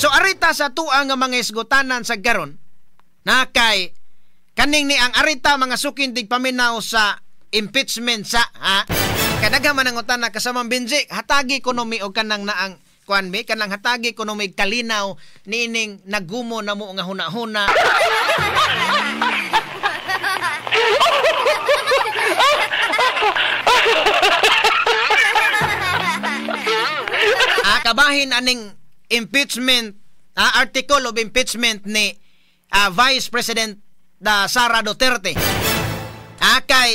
So arita sa tuang nga mga isgutanan sa karon na kay kaning ni ang arita mga sukin tigpaminaw sa impeachment sa ha. Kadaghan man ang utana kasamang Benji, hatagi kuno mi og kanang naang kuan mi kanang hatagi kuno mi kalinaw niining nagumo namo nga huna-huna. Kabahin aning impeachment, article of impeachment ni Vice President Sara Duterte. Kay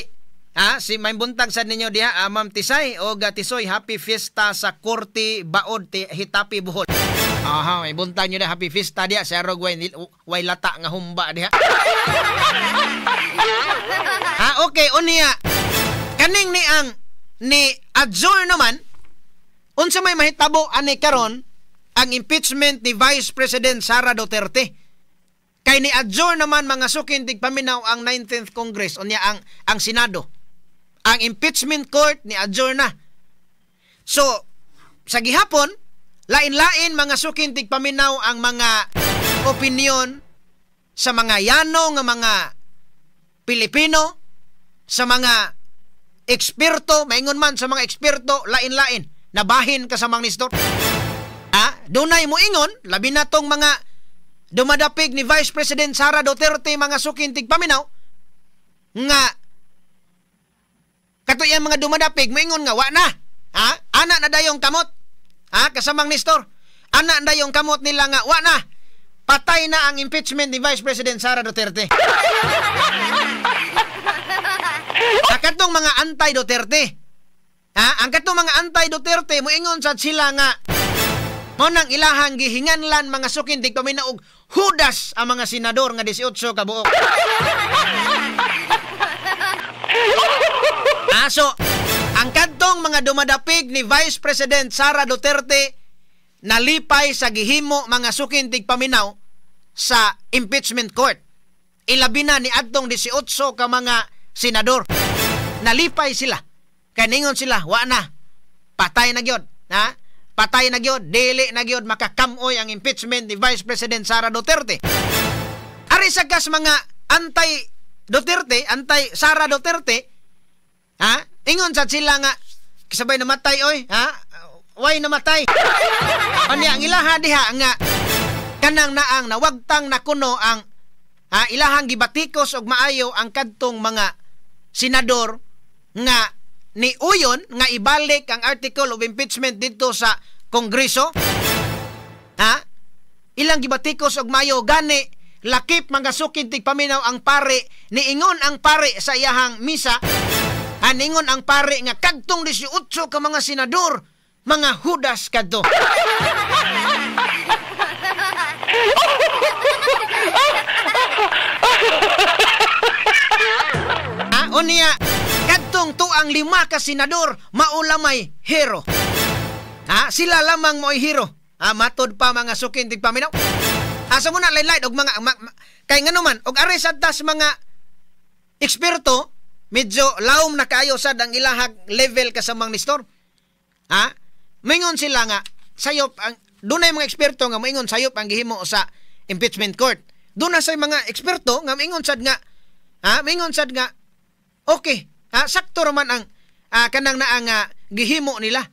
si may buntag sa ninyo diha, Ma'am Tisay o Tisoy, happy fiesta sa Korte Baod Hitapi Bohol. Aha, may buntag nyo diha, happy fiesta diha sa Arog way lata nga humba diha. Okay, unya kaning ni ang ni adjourn naman unsa may mahitabo ani karon ang impeachment ni Vice President Sara Duterte. Kay ni adjourn naman mga sukin tigpaminaw ang 19th Congress unya ang Senado. Ang impeachment court ni adjourn na. So sa gihapon lain-lain mga sukin tigpaminaw ang mga opinion sa mga yano nga mga Pilipino, sa mga eksperto, maingon man sa mga eksperto lain-lain nabahin kasamang Nestor. Dunay mo ingon, labi na tong mga dumadapig ni Vice President Sara Duterte mga sukin tigpaminaw nga katuyan mga dumadapig moingon nga wa na. Ana na dayong kamot. Kasamang Nestor. Ana na dayong kamot nila nga wa na. Patay na ang impeachment ni Vice President Sara Duterte. Sa katong mga anti-Duterte. Ang katong mga anti-Duterte moingon sad sila nga mo nang ilahang gihinganlan mga sukin tigpaminaw og hudas ang mga senador nga 18 ka buok. So, ang kadtong mga dumadapig ni Vice President Sara Duterte nalipay sa gihimo mga sukin tigpaminaw sa impeachment court. Ilabi na ni adtong 18 ka mga senador. Nalipay sila. Kay ningon sila, wa na. Patay na gyud, ha? Patay na gyud, dili na gyud makakamoy ang impeachment ni Vice President Sara Duterte. Ari sa gas mga anti-Duterte, anti-Sara Duterte, ha? Ingon sad sila nga kasabay namatay oy, ha? Way namatay. Unya ang ilaha diha nga kanang naang nawagtang nakuno ang ilahang gibatikos og maayo ang kadtong mga senador nga ni uyon nga ibalik ang article of impeachment dito sa Kongreso. Ilang gibatikos og mayo gani lakip mga sukid tigpaminaw ang pare, niingon ang pare sa iyahang misa. Aningon ang pare nga kadtong 18 ka mga senador, mga hudas kadto. Unya kadtong tuang 5 ka senador maulamay hero. Sila lamang mo'y hero. Matod pa mga sukin tigpaminaw. Asa mo na lain-lain og mga kay ngano man og ari sad tas mga eksperto medyo laom na kaayo sad ang ilahag level kasamang Nestor. Mingon sila nga sayop ang dunay mga eksperto nga moingon sayop ang gihimo sa impeachment court. Dunay say mga eksperto nga moingon sad nga moingon sad nga okay, sakto raman ang kanang naang gihimo nila.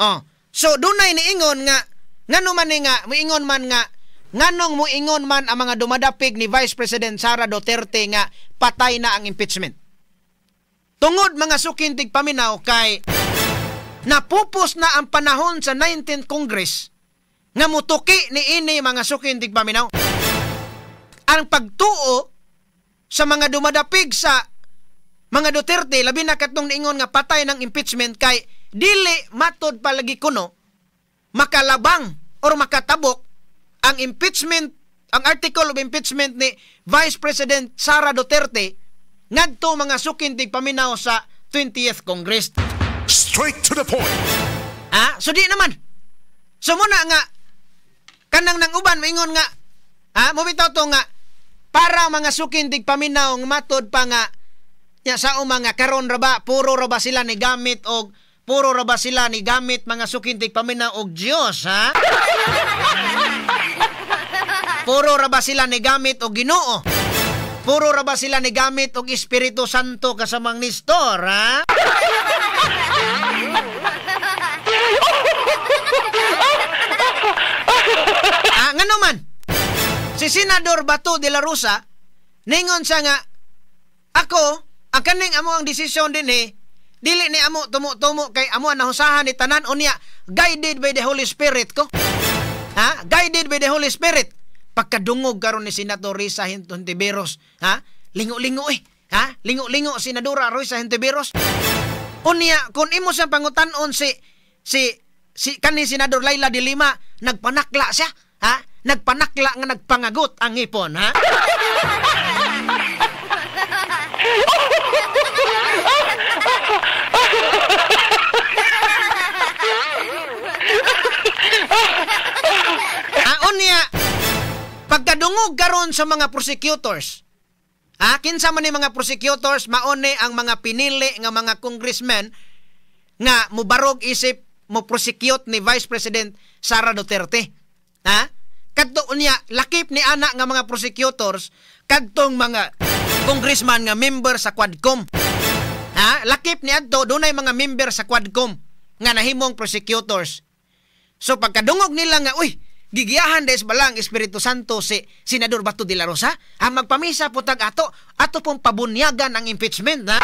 Oh, so dunay niingon nga ngano man ni nga moingon man nga nganong moingon man ang mga dumadapig ni Vice President Sara Duterte nga patay na ang impeachment. Tungod mga sukin tigpaminaw kay napupos na ang panahon sa 19th Congress nga mutuki ni ini mga sukin tigpaminaw. Ang pagtuo sa mga dumadapig sa mga Duterte labi na katong niingon nga patay ng impeachment kay dili matod palagi kuno makalabang or makatabok ang impeachment, ang article of impeachment ni Vice President Sara Duterte ngadto mga sukin tigpaminaw sa 20th Congress. Straight to the point. So di naman. So muna nga kanang nang uban maingon nga mobitaw to nga para mga sukin tigpaminaw nga matod pa nga nya sa mga karon ra ba puro ra ba sila ni gamit og puro ra ba sila ni gamit mga sukin tigpaminaw og Dios, ha? Puro ra ba sila nigamit og Ginoo? Puro ra ba sila nigamit og Espiritu Santo kasamang Nestor, ha? Ngano man? Si Senador Bato de la Rosa ningon siya nga ako ang kaning amo ang desisyon dinhi dili ni amo tumo-tumo kay amo ang nahusahan ni tanan unya guided by the Holy Spirit ko. Ha? Guided by the Holy Spirit. Pagkadungog karon ni Senator Risa Hontiveros, ha? Lingo-lingo eh. Ha? Lingo-lingo Senadora Risa Hontiveros. Unya kun imo siyang pangutan-on si si kaning Senador Leila de Lima nagpanakla siya, ha? Nagpanakla nga nagpangagot ang ngipon, ha? Unya pagkadungog karon sa mga prosecutors, ha? Kinsa man ni mga prosecutors, maone ang mga pinili nga mga congressmen nga mubarog isip mo prosecute ni Vice President Sara Duterte. Ha? Kadto unya lakip ni ana nga mga prosecutors kadtong mga congressman nga member sa Quadcom. Ha? Lakip ni adto dunay mga member sa Quadcom nga nahimong prosecutors. So pagkadungog nila nga uy, gigiyahan des balang Espiritu Santo si Senador Bato de la Rosa, ha, magpamisa po tag ato, ato pong pabunyagan ang impeachment, ha?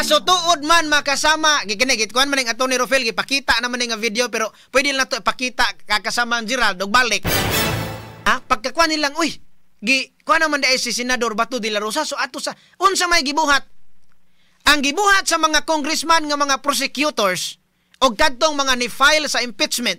So tuod man makasama, gikinigit kuan man ning ato ni Rufel, gipakita naman ning video pero pwede lang to ipakita kakasama ang Gerald og balik. Ha, pagkakuan nilang uy, gi kuan naman dai si Senador Bato de la Rosa, so ato sa unsa may gibuhat? Ang gibuhat sa mga congressman nga mga prosecutors og kadtong mga ni-file sa impeachment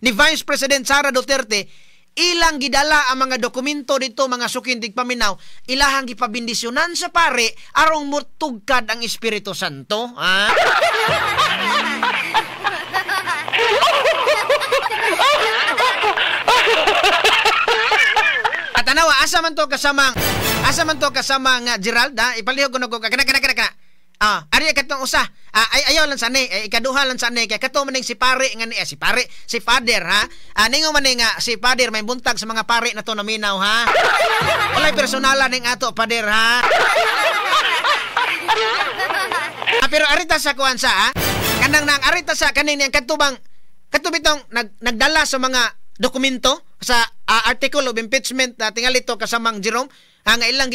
ni Vice President Sara Duterte, ilang gidala ang mga dokumento dito mga sukintig paminaw, ilahang gipabindisyonan sa pare arong mutugkad ang Espiritu Santo, ha? At anawa, asa man to kasamang Gerald, ha? Ipalihog ko na ko kana kana kana. Ari katong usa. Ay ayaw lang sa ni, ikaduha lang sa ni kay kato maning si pare nga ni si pare, si father, ha. Ningo man nga si father may buntag sa mga pare na to naminaw, ha. Walay personalan ning ato father, ha. Pero arita sa kuan sa, ha. Kanang nang arita sa kaning niyang katubang katubitong nagdala sa mga dokumento sa article of impeachment, tingali to kasamang Jerome, nga ilang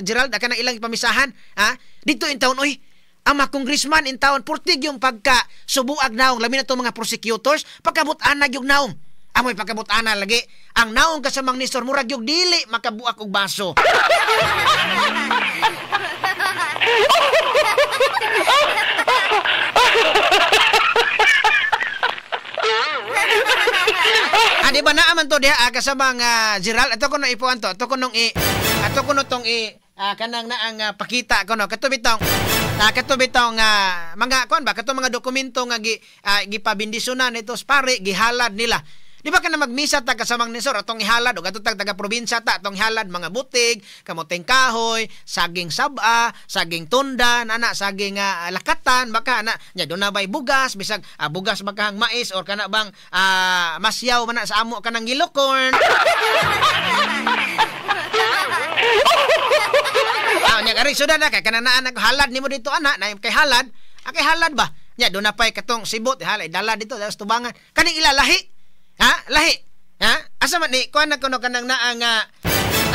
Gerald, kanang ilang ipamisahan, ha. Dito in taon oy, ang mga congressman in taon purtig yung pagka subuag naong labi na to mga prosecutors pagkabut-anag yung naong. Amoy pagkabut-ana lagi ang naong kasamang Nestor murag yung dili makabuak og baso. Di ba naaman to diha kasamang Gerald, ato ko no ipuan to, ato ko nung i ato ko no tong i kanang naang pakita ko no katubitong katubitong mga kuan ba katong mga dokumento nga gipabindisyonan nito pare gihalad nila. Di ba kana magmisa ta kasamang Nestor atong ihalad og ato tag taga probinsya ta atong ihalad mga butig, kamoteng kahoy, saging saba, saging tunda, ana saging lakatan baka ana nya doon na bay bugas bisag bugas bakahang mais or kana bang masyaw man na sa amo kanang gilokorn. Nya ari sudah na kay kanang naa naghalad nimo dito ana na kay halad, kay halad ba? Nya doon na pay katong sibot halad dala dito sa tubangan kaning ilalahi. Ha? Lahi. Ha? Asa man ni kuan na kuno kanang naa nga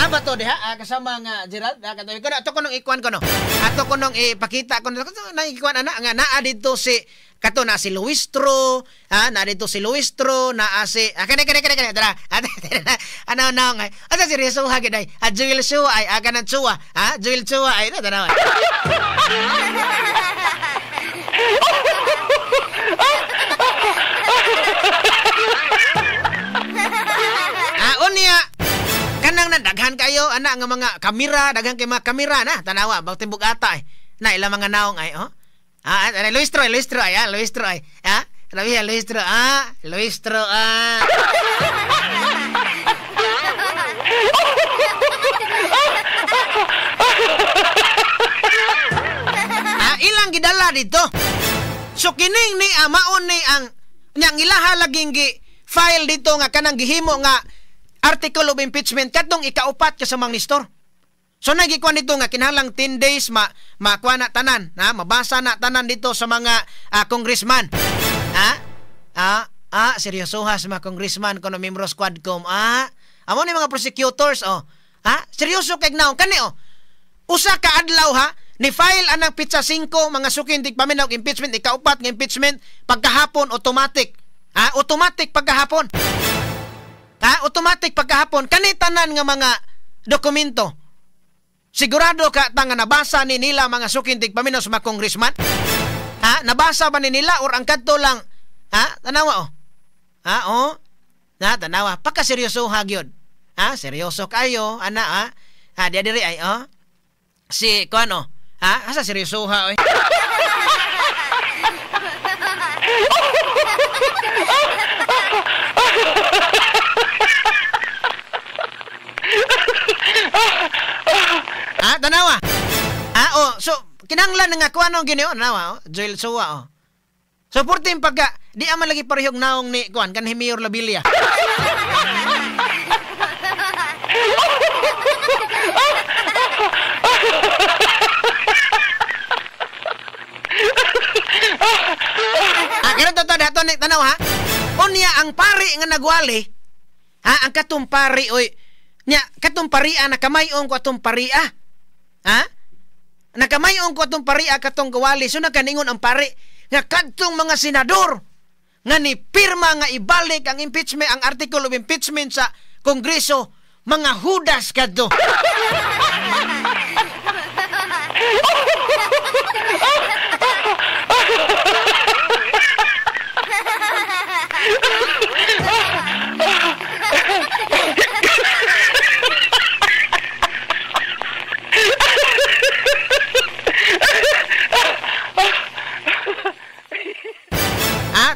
aba to diha kasama nga Gerald, katabi ko na ato kunong ikuan ko no. Ato kunong ipakita ko na ikuan ana nga naa didto si kato na si Luistro, ha, naa didto si Luistro, naa si kani kani kani dara. Ano na nga. Asa seryoso ha gid ay. Joel Chua ay aga nan Chua, ha? Joel Chua ay na tanawa. Unya kanang nandaghan kayo ana nga mga kamera, daghan kay mga kamera na tanawa bag tibok ata eh. Na ilang mga naong ay oh. Luistro, Luistro ay, Luistro ay. Ha? Labi Luistro, Luistro, Ilang Iyang gidala dito. So kining ni maon ni ang nyang ilaha laging gi file dito nga kanang gihimo nga article of impeachment katong ikaupat kasamang Nestor. So nagikuan dito nga kinahanglang 10 days makuha na tanan, ha? Mabasa na tanan dito sa mga congressman. Ha? Seryoso ha sa mga congressman kono membro Squadcom. Amo ni mga prosecutors oh. Ha? Seryoso kay naong kani oh. Usa ka adlaw ha, ni file anang pitsa 5 mga sukin tigpaminaw impeachment ikaupat nga impeachment pagkahapon automatic. Ha? Automatic pagkahapon. Ha? Automatic pagkahapon kani tanan nga mga dokumento. Sigurado ka ta nga nabasa ni nila mga sukin tigpaminaw sa mga congressman? Ha? Nabasa ba ni nila or ang kadto lang? Ha? Tanawa oh. Ha? Oh. Na tanawa pakaseryoso ha gyud. Ha? Seryoso kayo ana ha. Ha di diri ay oh. Si kuano? Ha? Asa seryoso ha oy? Ha, tanawa. Ha, oh, so kinahanglan nga kuano gini oh, tanawa oh, Joel Suwa oh. So purting pagka di aman lagi parehog naong ni kuan kanhi Mayor Labilia. Ah, karon to dato ni tanaw ha. Unya ang pari nga nagwali, ha, ang katong pari oy. Nya katong paria nakamayon ko atong paria. Ha? Nakamayon ko atong paria katong gawali. So nakaningon ang pari nga kadtong mga senador nga ni pirma nga ibalik ang impeachment, ang article of impeachment sa Kongreso, mga hudas kadto.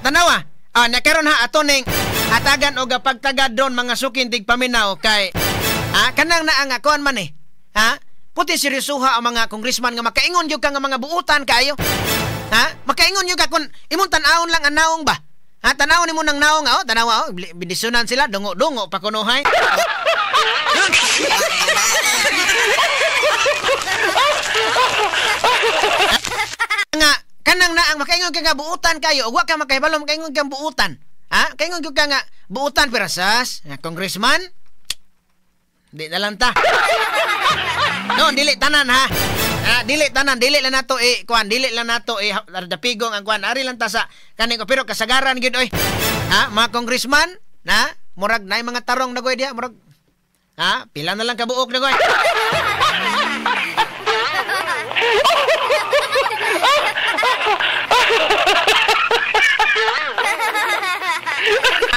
Tanawa. Ah, nakaron ha ato ning hatagan og pagtagad don mga sukin tigpaminaw kay kanang naa nga kuan man eh. Ha? Puti seryosoha ang mga congressman nga makaingon gyud ka nga mga buutan kayo. Ha? Makaingon gyud ka kun imong tan-awon lang ang naong ba? Ha, tan-awon nimo nang naong oh, tanawa oh, bindisunan sila dungo-dungo pa kunohay. Nga kanang naang makaingon ka nga buutan kayo ug wa ka makahibalo makaingon kang buutan. Ha? Kaingon gyud ka nga buutan pero sas, nga congressman di na lang ta. No, dili tanan ha. Dili tanan, dili lang nato kuan, dili lang nato dapigong ang kuan. Ari lang ta sa kaning pero kasagaran gyud oy. Ha, mga congressman na murag naay mga tarong nagoy diha, murag ha, pila na lang kabuok nagoy.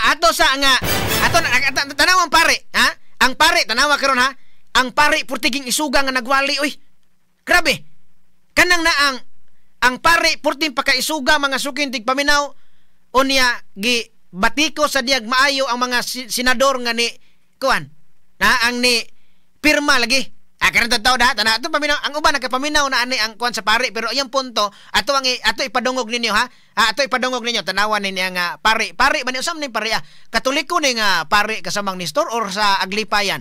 Ato sa nga ato tanaw ang pare, ha? Ang pare tanawa karon ha. Ang pare purtiging isuga nga nagwali oy. Grabe. Kanang na ang pare purting pakaisuga mga sukin tigpaminaw unya gi batiko sa diag maayo ang mga senador nga ni kuan. Na ang ni pirma lagi. Ah, karon tataw da tana ato paminaw ang uban nakapaminaw na ani ang kuan sa pare pero ayang punto ato ang ato ipadungog ninyo ha. Ato ipadungog ninyo tanawan ninyo nga pare. Pare man usam ning pare ah. Katoliko ni nga pare kasamang Nestor or sa Aglipayan.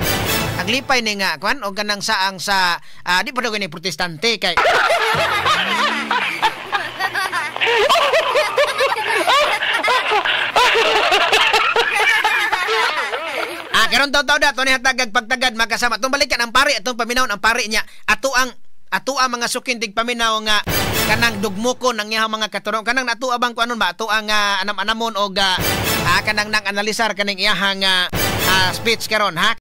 Aglipay ni nga kuan og kanang saang sa di pa daw ni protestante kay karon taw-taw da to ni hatagag pagtagad makasama atong balikan ang pare atong paminaw ang pare niya ato ang mga sukin tigpaminaw nga kanang dugmoko nang iyang mga katurong kanang nato abang kuanon ba ato ang anam-anamon og kanang nang analisar kaning iyahang speech karon ha.